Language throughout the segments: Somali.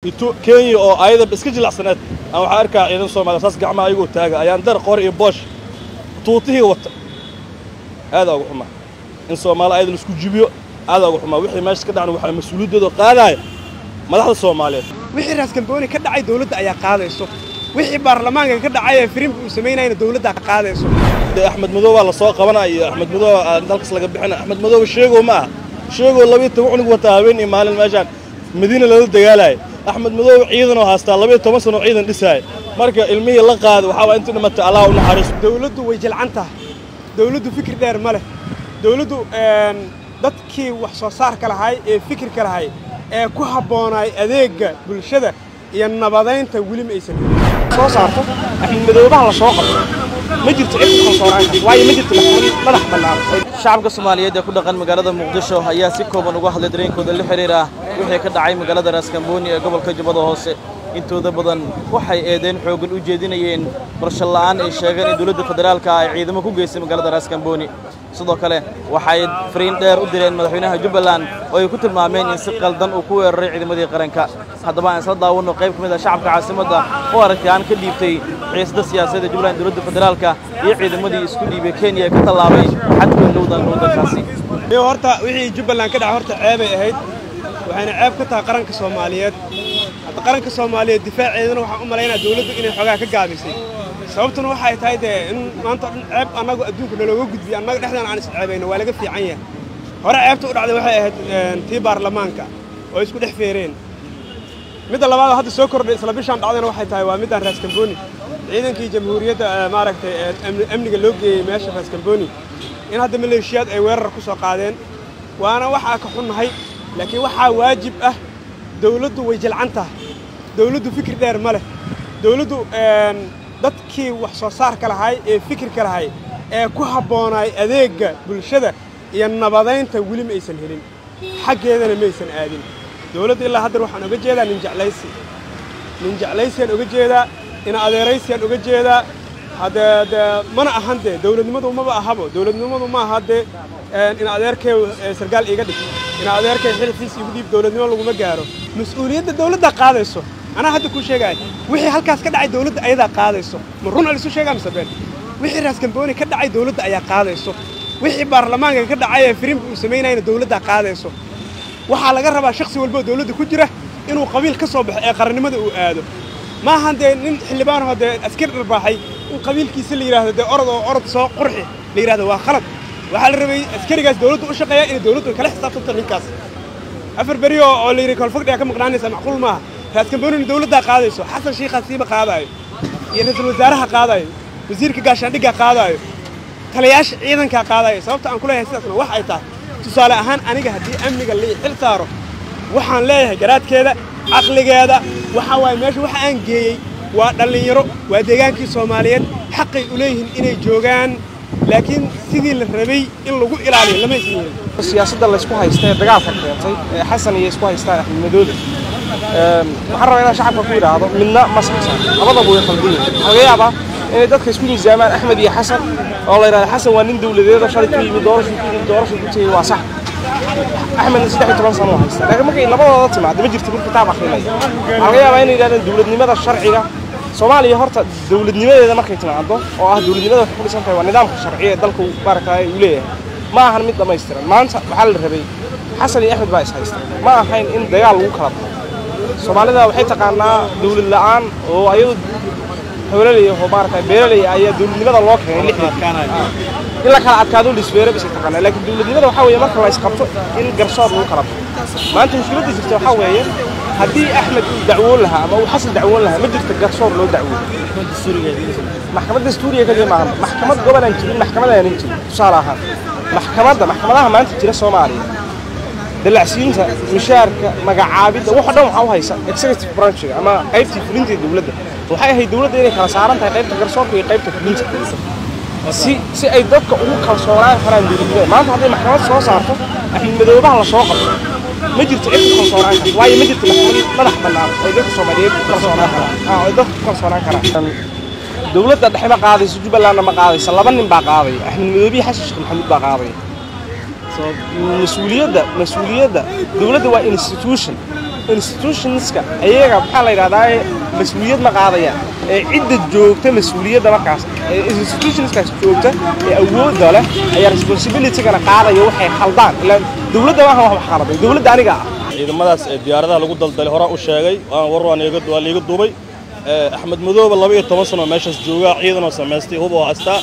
Kenya oo ayada iska jilacsaneed aan waxaa arkaa ciidan Soomaaliya saas gacmaha ayagoo taaga ayaan dar qor iyo boosh tuutihii wata. Aad ugu xumaa in Soomaali ayada la isku jibiyo, aad ugu xumaa. Wixii meesha ka dhacna waxaa mas'uuliyaddooda qaadaya madaxda Soomaaliyeed. Wixii Raaskambooni ka dhacay dowladda ayaa qaadayso, wixii baarlamaanka ka dhacay ee firimka uu samaynayna dowladda qaadayso. Dee Axmed Madow baa la soo qabanaya iyo Axmed Madow aan dalkas laga bixina. Axmed Madow sheegow ma aha, sheegow 12 cunug wataa habeen iyo maalin meeshaan Madiina lala dagaalaya. Axmed Madow ciidan oo haystaa 12 sano ciidan dhisaaya, marka ilmihii la qaaday waxaa waa intii dhimatay Allah u naxariisto. Dowladdu way jilcan tahay, dowladdu fikir dheer ma leh. Dowladdu dadkii wax soo saarka lahay ee fikirka lahay ee ku habboonaay adeegga bulshada iyo nabadaynta weli ma aysan soo saarto. Axmed Madoobaha la soo qabto, ma jirto cid ku kalsoonaan karto, waayo ma jirto maxkamad madax bannaan. Shacabka Soomaaliyeed ee ku dhaqan magaalada Muqdisho ayaa si kooban uga hadlay dareenkooda la xiriira wixii ka dhacay magaalada Raaskambooni ee gobolka Jubbada Hoose. Intooda badan waxay eedeyn xooggan u jeedinayeen qorshe la'aan ay sheegeen in dowladda federaalka ay ciidamo ku geysay magaalada Raaskambooni. Sidoo kale waxay fariin dheer u direen madaxweynaha Jubbaland oo ay ku tilmaameen in si qaldan uu ku weeraray ciidamadii qaranka. Haddaba aan isla daawanno qayb ka mid ah shacabka caasimadda oo aragti aan ka dhiibtay xiisada siyaasadeed ee Jubbaland, dowladda federaalka iyo ciidamadii isku dhiibay Kenya ee ka tallaabay xadka lowdan waddankaasi. Iyo horta wixii Jubbaland ka dhacay horta ceebay ahayd, waxayna ceeb ka tahay qaranka Soomaaliyeed. Hadda qaranka Soomaaliyeed difaaceedana waxaan u malaynaa dowladdu inay xoogaa ka gaabisay. Sababtuna waxay tahay dee in maanta o dhan ceeb annagu adduunka nalooga gudbiyo, annaga dhexdaan aan isceebayno waa laga fiican yahay. Hore ceebta u dhacday waxay ahayd tii baarlamaanka oo isku dhex feereen. Midda labaad oo hadda soo kordhay isla bishaan dhacdayna waxay tahay waa middaan Raaskambooni, ciidankii jamhuuriyadda maaragtay amniga loo geeyey meesha Raaskambooni in hadda maleeshiyaad ay weerar ku soo qaadeen, waana waxaa ka xunnahay. Laakiin waxaa waajib ah, dowladdu way jilcan tahay, dowladdu fikir dheer ma leh. Dowladdu dadkii wax soo saarka lahay ee fikirka lahay ee ku habboonaay adeegga bulshada iyo nabadaynta weli ma aysan helin, xaggeedana ma aysan aadin dowladda. Ilaa haddar waxaan oga jeedaa nin jeclaysi, nin jeclaysiyaan oga jeedaa, ina adeeraysiyaan oga jeedaa. Haddee dee mana ahan dee dowladnimadu maba ahabo, dowladnimadu ma aha dee ina adeerkay sargaal iiga dhig, ina adeerkay xilxiis iigu dhiib, dowladnimo laguma gaaro. Mas-uuliyadda dowladda qaadayso anaa hadda kuu sheegaya, wixii halkaas ka dhacay dowladda ayadaa qaadayso. Ma run alisu sheegaa mise been? Wixii Raaskambooni ka dhacay dowladda ayaa qaadayso, wixii baarlamaanka ka dhacay ee firimka uu samaynayna dowladdaa qaadayso. Waxaa laga rabaa shakhsi walba oo dowladda ku jira inuu qabiil ka soo baxo ee qarannimada uu aado. Ma ahan dee nin xildhibaanoo dee askari dharbaaxay in qabiilkiisa la yidhaahdo dee orod oo orod soo qurxi la yidhahdo, waa khalad. Waxaa la rabay askarigaas dowladdu u shaqeeya inay dowladdu kala xisaabtanto ninkaas. 4 beri oo la yidhi kolfagdhigaa ka maqnaanaysa macquul maaha. Raaskamboonina dowladdaa qaadayso, Xasan Shiikhaa siiba qaadaayo iyo ra-iisul wasaaraha qaadaayo, wasiirka gaashaandhiggaa qaadaayo, taliyaasha ciidankaa qaadaayo. Sababta aan ku leeyahay sidaasna wax ay tahay, tusaale ahaan aniga haddii amniga lii xil saaro waxaan leeyahay garaadkeeda, caqligeeda. Waxaa waaye meesha waxa aan geeyey waa dhallinyaro, waa deegaankii Soomaaliyeed, xaqay u leeyihiin inay joogaan, laakiin sidii la rabay in lagu ilaaliyo lama aysan yeelin. Siyaasadda laysku haysta ee dagaalka keentay ee Xasan iyo isku haystaan Axmed Madoobe, waxaan rabaa inaan shacabka ku yidhaahdo midna ma saxsan, labadaba way khaldan yihiin. Waxaa laga yaabaa inay dadka isku miisaamaan Axmed iyo Xasan oo la yidhahdo Xasan waa nin dowladeed oo shalay ku yimid doorashuu ku yimid doorashuu ku tegey, waa sax. Axmedna 13 sano oo haysta, laakiin markay labadooda timaado ma jirto mid kitaab akhrinaya. Waxaa laga yaabaa inay yidhahdeen dowladnimada sharciga Soomaaliya horta dowladnimadeeda markay timaado oo ah dowladnimada waxay ku dhisan tahay waa nidaamka sharciya ee dalka maaragtay uu leeyahay, ma ahan mid dhammaystiran. Maanta waxaa la rabay Xasan iyo Axmed baa is haysta, ma ahayn in dagaal lagu kala baxo. Soomaalida waxay taqaanaa dowlad la'aan oo ayadu xoololey oo maaragtay beeraley ayaa dowladnimada loo keenay 60-kii in la kala adkaado lisbeere bisay taqaanaa, laakiin dowladnimada waxaa weeye marka la isqabto in garsoor lagu kala baxo. Maanta mushkiladda jirta waxaa weeye haddii Axmed uu dacwoon lahaa ama uu Xasan dacwoon lahaa, ma jirto garsoor loo dacwoodo. Maxkamad dastuuriga kaliya maahan, maxkamad gobol aan jirin, maxkamad aanan jirin. Tusaale ahaan maxkamadda, maxkamadaha maanta jira Soomaaliya dalacsiinta, mishaarka, magacaabidda, wax oo dhan waxaa u haysa executive branchiga ama qaybtii fulinta ee dowladda. Waxay ahayd dowladda inay kala saaran tahay qaybta garsoorka iyo qaybta fulinta si ay dadka ugu kalsoonaan karaan dowladnimada. Maanta hadday maxkamad soo saarto Axmed Madoobaha la soo qabto, ma jirto cid ku kalsoonaan karto, waayo ma jirto maxkamad madax bannaan oo dadka Soomaaliyeed ku kalsoonaan karaan oo ay dadka ku kalsoonaan karaan. Dowladda dhexe ma qaadayso, Jubbalandna ma qaadayso, laba nin baa qaadaya, Axmed Madoobiye Xasan Sheekh Maxamuud baa qaadaya. Mas-uuliyadda dowladda waa institution. Institutionska ayaga maxaa la yidhahdaa mas-uuliyad ma qaadayaan ee cidda joogta mas-uuliyadda markaas ee institutionskaas joogta ee awoodda leh ayaa responsibility-gana qaadaya waxay khaldaan. Ilaan dowladda maaha wax khaladay, dowladda aniga ah. Ciidamadaas ee diyaaradaha lagu daldalay horaan u sheegay, waan war waan iiga waa liiga duubay. Axmed Madoobe 12 sano meeshaas joogaa, ciidan oo samaystay, hub oo haystaa.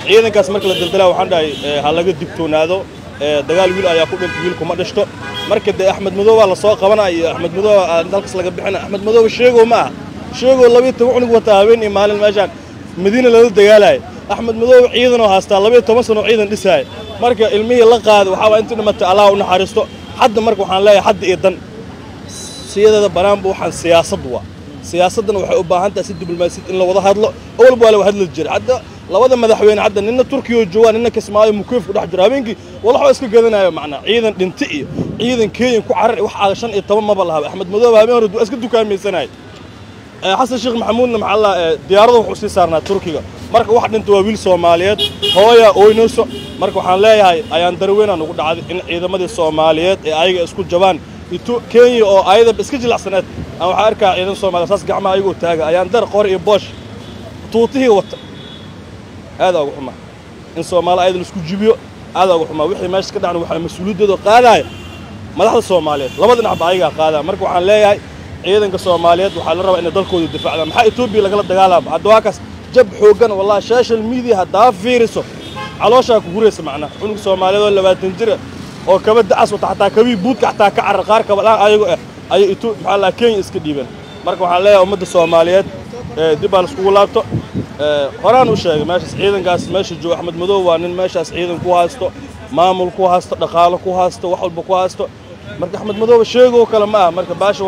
Ciidankaas marka la daldalaa waxaan dhahay ha laga digtoonaado. Dagaal wiil ayaa ku dhintay, wiil kuma dhashto. Marka dee Axmed Madoobe la soo qabanaya iyo Axmed Madoobe halkaas laga bixina. Axmed Madoobe sheegow ma aha, sheegow 12 cunug wataa habeen iyo maalin meeshaan Madiina lala dagaalaya. Axmed Madoobe ciidan oo haystaa, 12 sano ciidan dhisaaya. Marka ilmihii la qaaday waxaa waa intii dhimatay Allah u naxariisto. Hadda marka waxaan leeyahay hadda iyo dan siyadeeda banaanba waxaan siyaasad waa siyaasaddan waxay u baahan tahay si diblomaasiyad in la wada hadlo. Awalba waa la hadli jiray. Hadda labada madaxweyne hadda nina Turkiya oo joogaa, nina Kismaayo mukeef ku dhex jiro, habeenkii walax iska gadanayo. Macnaa ciidan dhinti iyo ciidan Kenya ku carar wax aaga 15 maba laha. Axmed Madoobe habeen hore iska dukaamaysanay. Xasan Sheekh Maxamuudna maxaa la diyaarada wuxuu sii saarnaa Turkiga. Marka wax dhinta waa wiil Soomaaliyeed, hooya ooynayso. Marka waxaan leeyahay ayaan darweynaan ugu dhacday in ciidamadii Soomaaliyeed ee ayaga isku jabaan Kenya oo ayada iska jilacsaneed aan waxaa arkaa ciidan Soomaaliyeed saas gacmaha ayagoo taaga ayaan dar qori iyo boosh tuutihii wata. Aad ugu xumaa in Soomaali ayada la isku jibiyo, aad ugu xumaa wixii meesha ka dhacna. Waxaa mas-uuliyaddooda qaadaya madaxda Soomaaliyeed, labada dhinacba ayagaa qaadaya. Marka waxaan leeyahay ciidanka Soomaaliyeed waxaa la rabaa inay dalkooda difaacdaan. Maxaa Etoobiya lagala dagaalama? Hadda waa kaas jab xooggan, wallahi social media haddaa fiiriso calooshaa ku guraysa. Macnaha cunug Soomaaliyeed oo 20 jira oo kaba dacas wata, xataa kabii buudka xataa ka carar, qaar kaba dhaan ayago ah ayay ito maxaa la Kenya iska dhiibeen. Marka waxaan leeyahay ummadda Soomaaliyeed dib baa laiskugu laabto. Horaan u sheegay meeshaas ciidankaas meesha jooga Axmed Madow waa nin meeshaas ciidan ku haysto, maamul ku haysto, dhaqaalo ku haysto, wax walba ku haysto. Marka Axmed Madoobe sheegoo kale ma aha. Marka baasha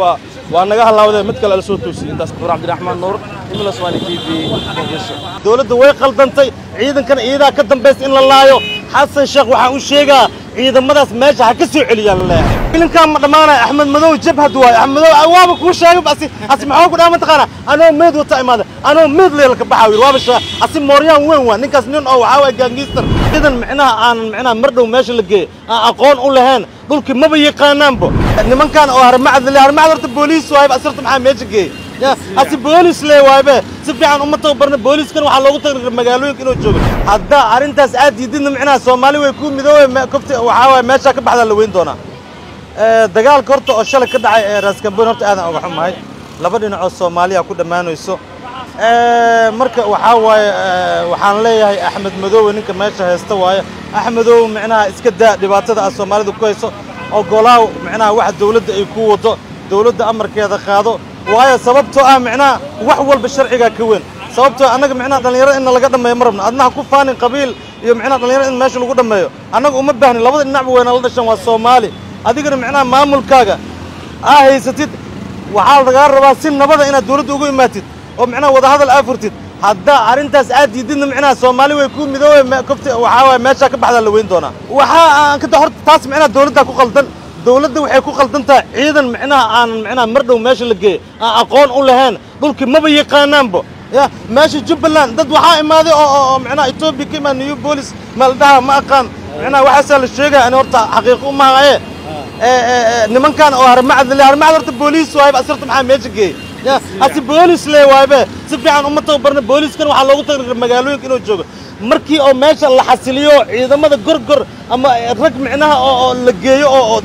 waa naga halaawdee mid kale la soo toosiyey intaas. Nuur Cabdiraxmaan Nuur, Himilo Somali TV, Muqdisho. Dowladda way qaldantay, ciidankan iyadaa ka dambaysa in la laayo. Xasan Sheekh waxaan u sheegaa ciidamadaas meesha ha ka soo celiyaan la leeyahay. Filimkan ma dhammaanayo. Axmed Madow jabhad waaye. Axmed Madow waaba kuu sheegay asi asi maxaa ku dhaha mataqaana anoo meed wata imaada, anoo meed leelka baxaa wiil waaba asi mooryaan weyn waa ninkaas, nin oo waxaa waay gaangiistar. Ciidan micnaha aanan micnaha mar dhow meesha la geeyey aan aqoon u lahayn dhulkii maba yaqaanaanba. Nimankan oo harmacad le harmacad horta booliis waayba asirta maxaa meesha geeyey? Asi boolis le waaybe si fiican uma tababarna. Booliskan waxaa loogu tagay magaalooyinka inuu joogo. Haddaa arrintaas aad diididna micnaha Soomaali way ku midoobay kofti waxaa waay meeshaa ka baxdaa la weyn doonaa. Dagaalka horta oo shalay ka dhacay ee Raaskamboni horta aadan uga xumahay, laba dhinac oo Soomaaliya ku dhammaanayso. Marka waxaa waaye waxaan leeyahay Axmed Madoobe ninka meesha haysta waaye. Axmedow micnaha iska daa dhibaatada aad Soomaalida ku hayso, ogolaaw micnaha waxa dowladda ay ku wado, dowladda amarkeeda qaado. Waayo sababtoo ah micnaha wax walba sharcigaa ka weyn. Sababtoo annaga micnaha dhallinyarada in laga dhammeeyo ma rabno. Adna ha ku faanin qabiil iyo micnaha dhallinyarada in meesha lagu dhammeeyo annaga uma baahnin. Labada dhinacba wayna la dhashan, waa Soomaali. Adigana micnaha maamulkaaga aa haysatid waxaa lagaa rabaa si nabada inaad dowladda ugu imaatid oo micnaha wadahadal aa furtid. Haddaa arrintaas aad diididna micnaha Soomaali way ku midoobay kofti waxaa waay meeshaa ka baxdaa la weyn doonaa. Waxaa aan ka horta taas micnaha dowladdaa ku qaldan. Dowladda waxay ku qaldan tahay ciidan micnaha aanan micnaha mar dhow meesha la geeyey aan aqoon u lahayn dhulkii maba yaqaanaanba. Ya meesha Jubbaland dad waxaa imaaday oo micnaha Etoobiya ka imaad, new police ma la dhahaa ma aqaan, micnaha waxaasaa la sheegaya. Ani horta xaqiiqo uma haye nimankan oo harmacad le harmacad horta booliis waayba asirta maxaa meesha geeyey? Asi boolis le waaybe si fiican uma tababarna. Booliskan waxaa loogu tagay magaalooyinka inuu joogo. Markii oo meesha la xasiliyo ciidamada gorgor ama rag micnaha oo la geeyo oo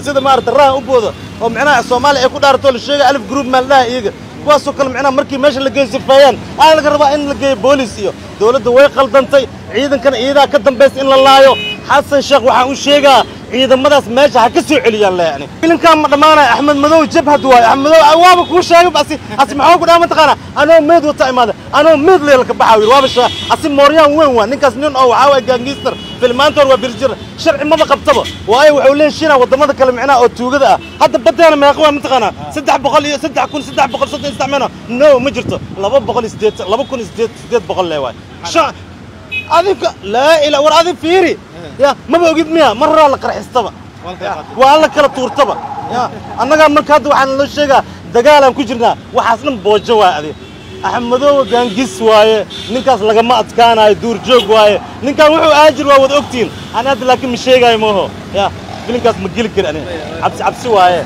sida maaragta rahan u boodo oo micnaha Soomaaliya ay ku dhaarato la sheegay alif group maa la dhaha iyaga kuwaasoo kale micnaha markii meesha la geeyo sifeeyaan aa laga rabaa in la geeyo boolis iyo dowladda way qaldantay, ciidankan iyadaa ka dambaysa in la laayo. Xasan Sheekh waxaan u sheegaa ciidamadaas meesha ha ka soo celiyaan la yani. Filimkan ma dhammaanayo. Axmed Madow jabhad waaye. Axmed Madow waaba kuu sheegay asi asi maxaa ku dhaha mataqaana anoo meed wata imaada, anoo meed leelka baxaa wiil waaba asi mooryaan weyn waa ninkaas, nin oo waxaa waay gaangiistar filmaanta hore waa birjir sharci maba qabtaba. Waayo wuxuu leeshinaa waddamada kale micnaha oo tuugada ah. Hadda baddeena meeqa waa mataqaanaa 300 iyo 3333 meena no ma jirto 208 2800 lee waay adinka laa ilaa war adin fiiri ya maba ogid miya mar horaa la qarxistaba waa la kala tuurtaba ya annagaa. Marka hadda waxaan loo sheegaa dagaalaan ku jirnaa, waxaas dhan boojo waay. Adi Axmedoowe gaangis waaye, ninkaas lagama adkaanayo, duurjoog waaye ninkan, wuxuu aajir waa wada ogtihiin. Ani hadda laakiin ma sheegaayo mooho ya filinkaas ma geli kari ani, cabsi cabsi waaye.